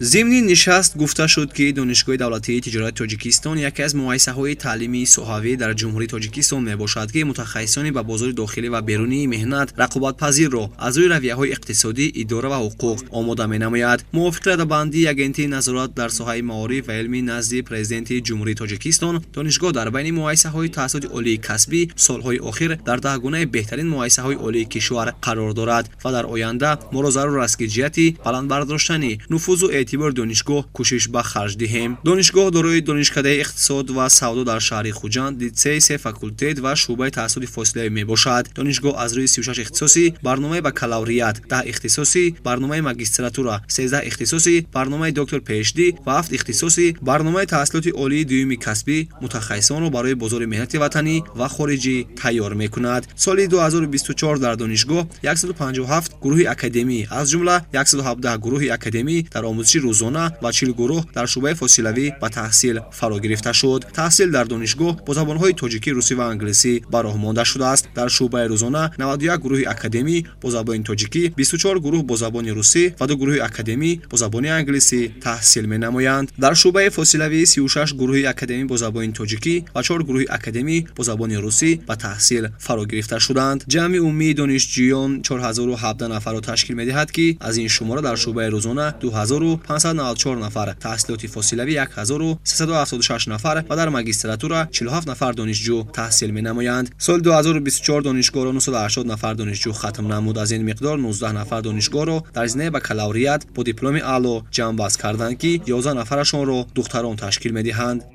Зимни нишаст гуфта шуд, ки Донишгоҳи давлатии тиҷорати Тоҷикистон яке аз муассисаҳои таълимии соҳавӣ дар Ҷумҳурии Тоҷикистон мебошад, ки мутахассисони ба бозори дохилӣ ва берунии меҳнат рақобатпазирро аз рӯи равияҳои иқтисодӣ, идора ва ҳуқуқ омода менамояд. Мувофиқи радабандии Агентии назорат дар соҳаи маориф ва илми назди Президенти Ҷумҳурии Тоҷикистон, донишгоҳ дар байни муассисаҳои таҳсилоти олии касбӣ солҳои охир дар даҳгунаи беҳтарин муассисаҳои олии кишвар қарор дорад ва дар оянда моро зарур аст, ки ҷиҳати баланд бардоштани нуфузу эътибори донишгоҳ кӯшиш ба харҷ диҳем. Донишгоҳ дорои донишкадаи иқтисод ва савдо дар шаҳри Хуҷанд, литсей, се факултет ва шӯъбаи таҳсилоти фосилавӣ мебошад. Донишгоҳ аз рӯи 36 ихтисоси барномаи бакалавриат, 10 ихтисоси барномаи магистратура, 13 ихтисоси барномаи доктор PhD ва ҳафт ихтисоси барномаи таҳсилоти олии дуюми касбӣ мутахассисонро барои бозори меҳнати ватанӣ ва хориҷӣ тайёр мекунад. Соли 2024 дар донишгоҳ 157 гурӯҳи академӣ, аз ҷумла 117 гурӯҳи академӣ дар омӯзиши рӯзона ва 40 гурӯҳ дар шӯъбаи фосилавӣ ба таҳсил фаро гирифта шуд. Таҳсил дар донишгоҳ бо забонҳои тоҷикӣ, русӣ ва англисӣ ба роҳ монда шудааст. Дар шӯъбаи рӯзона 91 гурӯҳи академӣ бо забони тоҷикӣ, 24 гурӯҳ бо забони русӣ ва ду гурӯҳи академӣ бо забони англисӣ таҳсил менамоянд. Дар шӯъбаи фосилавӣ 36 гурӯҳи академӣ бо забони тоҷикӣ ва чор гурӯҳи академӣ бо забони русӣ ба таҳсил фаро гирифта шуданд. Ҷамъи умумии донишҷӯён 4017 нафарро ташкил медиҳад, ки аз ин шумора дар шӯъбаи рӯзона 2594 нафар, таҳсилоти фосилавӣ 1376 нафар ва дар магистратура 47 нафар донишҷӯ таҳсил менамоянд. Соли 2024 донишгоҳро 980 нафар донишҷӯ хатм намуд. Аз ин миқдор 19 нафар донишгоҳро дар зинаи бакалавриат бо дипломи аъло ҷамъбаст карданд, ки 11 нафарашонро духтарон ташкил медиҳанд.